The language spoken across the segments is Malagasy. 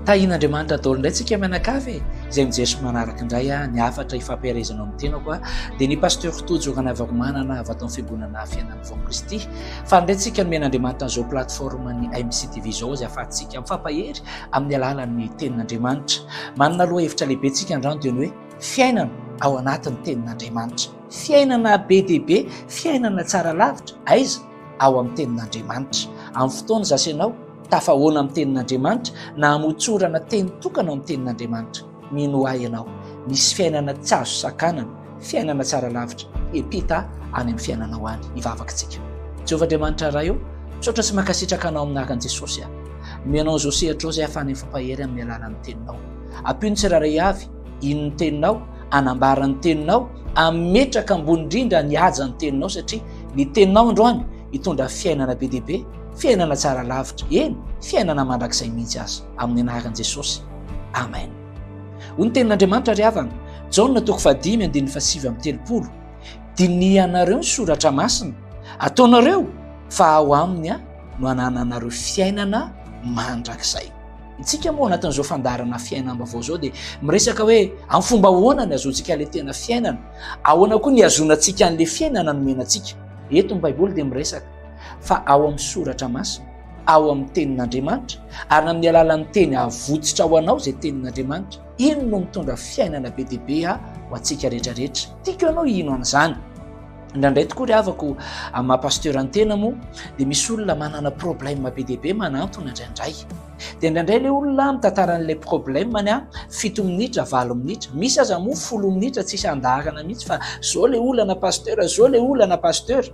Tahian'Andriamanitra daholo indray tsika mianakavy e! Izay mijery sy manaraka indray ny hafatra ifampiherezana ao amin'ny tenako dia ny Pasteur Tojo Ranavaromanana avy ato amin'ny Fiangonana Fiainan'ny Vao Kristy. Fa indray tsika nomen'Andriamanitra an'izao plateforme ny MCTV izao izay ahafahantsika mifampahery amin'ny alalan'ny tenin'Andriamanitra. Manana lohahevitra lehibe tsika androany dia ny hoe fiainana ao anatin'ny tenin'Andriamanitra. Fiainana be dia be, fiainana tsara lavitra, aiza? Ao amin'ny tenin'Andriamanitra. Amin'ny fotoana izay aseanao tafahoana amin'ny tenin'Andriamanitra na hamotsorana teny tokana ao amin'ny tenin'Andriamanitra. Minoa ahy ianao, misy fiainana tsy azo sakanana, fiainana tsara lavitra hiampita any amin'ny fiainanao any. Hivavaka isika. Jehovah Andriamanitra Ray ô, misaotra sy mankasitraka Anao amin'ny anaran'i Jesosy aho. Nomenao izao sehatra izao izay ahafahanay mifampahery amin'ny alalan'ny teninao. Ampio ny tsirairay avy hino ny teninao, hanambara ny teninao, hametraka ambony indrindra ny haja ny teninao satria ny teninao androany hitondra fiainana be dia be, fiainana tsara lavitra, eny, fiainana mandrakizay mihitsy aza, amin'ny anaran'i Jesosy. Amen. Hoy ny tenin'Andriamanitra ry havana, Jaona toko fahadimy andininy faha39, Dinihanareo ny soratra masina, ataonareo fa ao aminy no anananareo fiainana mandrakizay. Isika moa anatin'izao fandaharana fiainam-baovao izao dia miresaka hoe amin'ny fomba ahoana ny azoantsika ilay tena fiainana, ahoana koa ny azonantsika an'ilay fiainana nomena antsika. Eto ny Baiboly dia miresaka fa ao amin'ny soratra masina, ao amin'ny tenin'Andriamanitra, ary amin'ny alalan'ny teny avotsitra ho anao izay tenin'Andriamanitra, iny no mitondra fiainana be dia be ho antsika rehetrarehetra. Tiako ianao hino an'izany. Indraindray tokoa ry havako, amin'ny maha pasteur ny tena moa, dia misy olona manana problème be dia be manantona indraindray. Dia indraindray ilay olona mitantara an'ilay problème-ny a, fito minitra, valo minitra, misy aza moa folo minitra tsisy andaharana mihitsy fa zao ilay olana pasteur, zao ilay olana pasteur.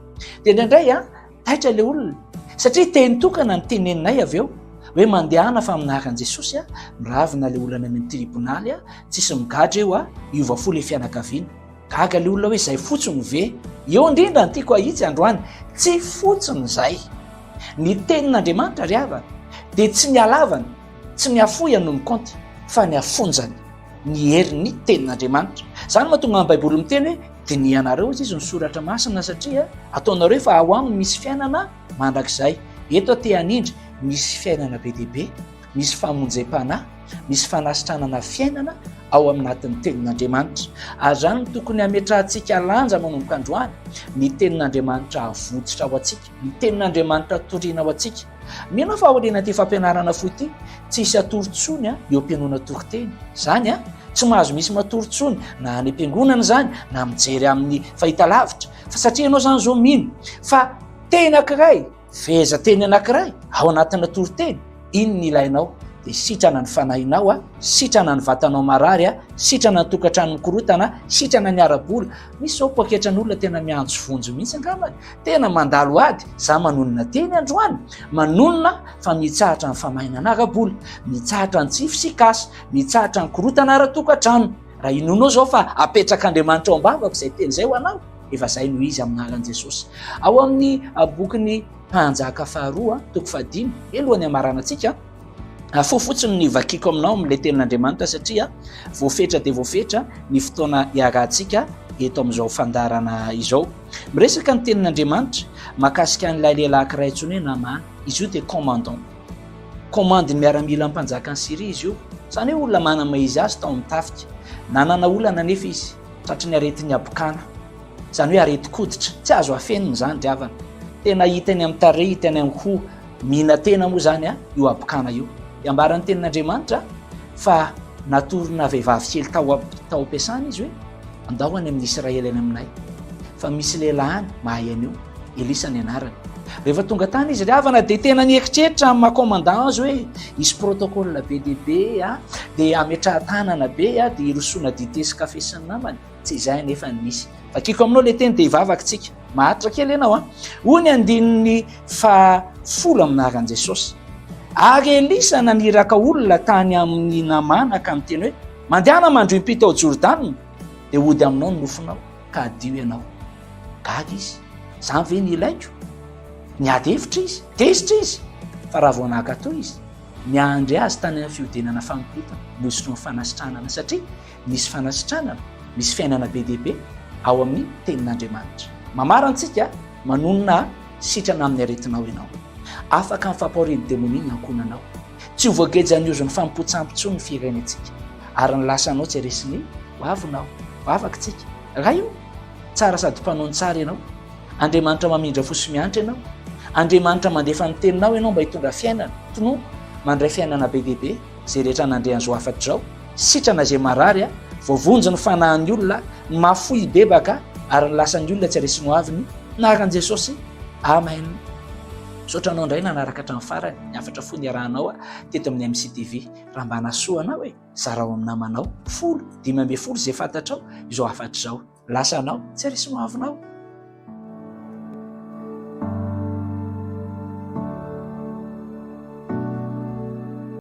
Dia indraindray a, taitra ilay olona satria teny tokana ny teneninay avy eo hoe mandehana fa amin'ny anaran'i Jesosy a, miravina ilay olana any amin'ny tribonaly a, tsisy migadra eo a, hiova fo ilay fianakaviana. Gaga le olona hoe zay fotsiny ve? Eo indrindra ny tiako ahitsy androany, tsy fotsiny izay. Ny tenin'Andriamanitra ry havana dia tsy ny halavany, tsy ny hafohiny no mikaonty fa ny hafonjany, ny herin'ny tenin'Andriamanitra. Izany mahatonga ny Baiboly miteny hoe dinihanareo hozy izy ny soratra masina satria ataonareo fa ao aminy misy fiainana mandrakizay. Eto aho te hanindry, misy fiainana be dia be, misy famonjem-panahy, misy fanasitranana fiainana ao aminatin'ny tenin'Andriamanitra. Ary izany no tokony hametrahantsika lanja manomboka androany, ny tenin'Andriamanitra avotsitra ho antsika, ny tenin'Andriamanitra toriana ho antsika. Mino aho fa aorian'ity fampianarana fohy ity, tsy hisy hatory intsony eo am-pihainoana toriteny. Izany an, tsy mahazo misy matory intsony, na any am-piangonana izany, na mijery amin'ny fahitalavitra. Fa satria ianao izany izao mino fa teny ankiray, Fehezanteny anankiray ao anatina toriteny, iny ny ilainao, dia sitrana ny fanahinao, sitrana ny vatanao marary, sitrana ny tokantrano mikorotana, sitrana ny ara-bola. Misy izao poaketran'olona tena miantso vonjy mihitsy angambany, tena mandalo ady, za manonona teny androany, manonona fa mitsahatra ny famainana ara-bola, mitsahatra ny tsy fisikasa, mitsahatra ny korotana ara-tokantrano. Raha inoanao izao fa apetrak'Andriamanitra ao am-bavako izay teny izay ho anao, Efa zay no izy amin'ny anaran'i Jesosy. Ao amin'ny ah, bokin'ny Mpanjaka faharoa, toko fahadimy, elohan'ny hamaranantsika, ah, fo fotsiny ny vakiko aminao amin'ilay tenin'Andriamanitra satria voafetra dia voafetra ny fotoana iarahantsika eto amin'izao fandaharana izao. Miresaka ny tenin'Andriamanitra mahakasika an'ilay lehilahy ankiray antsoina hoe Namana. Izy io dia commandant. Commande miaramila mpanjakan'i Syria izy io. Izany hoe olona manama-izy azy tao amin'ny tafika. Nanana olana anefa izy. Tratry ny aretin'ny habokana, izany hoe aretin-koditra, tsy azo afenina izany ry havana. Tena hita eny amin'ny tarehy, hita eny amin'ny hoho, mihinan-tena moa izany io habokana io. Dia ambaran'ny tenin'Andriamanitra fa natorona vehivavy kely tao tao am-piasana izy hoe andao any amin'ny Israely any aminay fa misy lehilahy any mahay an'io, Elisa ny anarany. Rehefa tonga tany izy ry havana dia tena nieritreritra amin'ny maha commandant azy hoe hisy protocole be dia be a, dia hametrahan-tanana be a, dia hirosoana dite sy kafe sy ny namany. Tsy izay anefa ny nisy. Vakiko aminao ilay teny dia hivavaka tsika. Maharitra kely ianao a. Hoy ny andininy fahafolo amin'ny anaran'i Jesosy. Ary Elisa naniraka olona tany amin'ny Namana ka niteny hoe, Mandehana mandro impito ao Jordana, dia hody aminao ny nofonao, ka hadio ianao. Gaga izy. Izany ve ny ilaiko? Niady hevitra izy, tezitra izy, fa raha vao nankatò izy, niandry azy tany amin'ny fihodinana fampitana, nosotroiny fanasitranana satria misy fanasitranana, misy fiainana be dia be ao amin'ny Tenin'Andriamanitra. Mamara antsika, manonona sitrana amin'ny aretinao ianao. Afaka amin'ny fampahorian'ny demonia ny ankohonanao. Tsy ho voagejan'ny ozon'ny fanompoan-tsampy intsony ny firenentsika, ary ny lasanao tsy resin'ny hoavinao. Vavaka tsika. Ray o! Tsara sady mpanao ny tsara Ianao. Andriamanitra mamindra fo sy miantra Ianao. Andriamanitra mandefa ny teninao Ianao mba hitondra fiainana. Tononko, mandray fiainana be dia be izay rehetra nandre an'izao hafatra izao. Sitrana izay marary, voavonjy ny fanahin'ny olona, ny mahafoy hibebaka, ary ny lasan'ny olona tsy resin'ny hoaviny. Anaran'i Jesosy. Amen. Misaotra anao indray nanaraka hatramin'ny farany ny hafatra fohy niarahanao teto amin'ny MCTV. Raha mba nahasoa anao e, zarao amin'ny namanao, folo, 15 izay fantatrao izao hafatra izao. Lasa anao, tsy resin'ny hoavinao.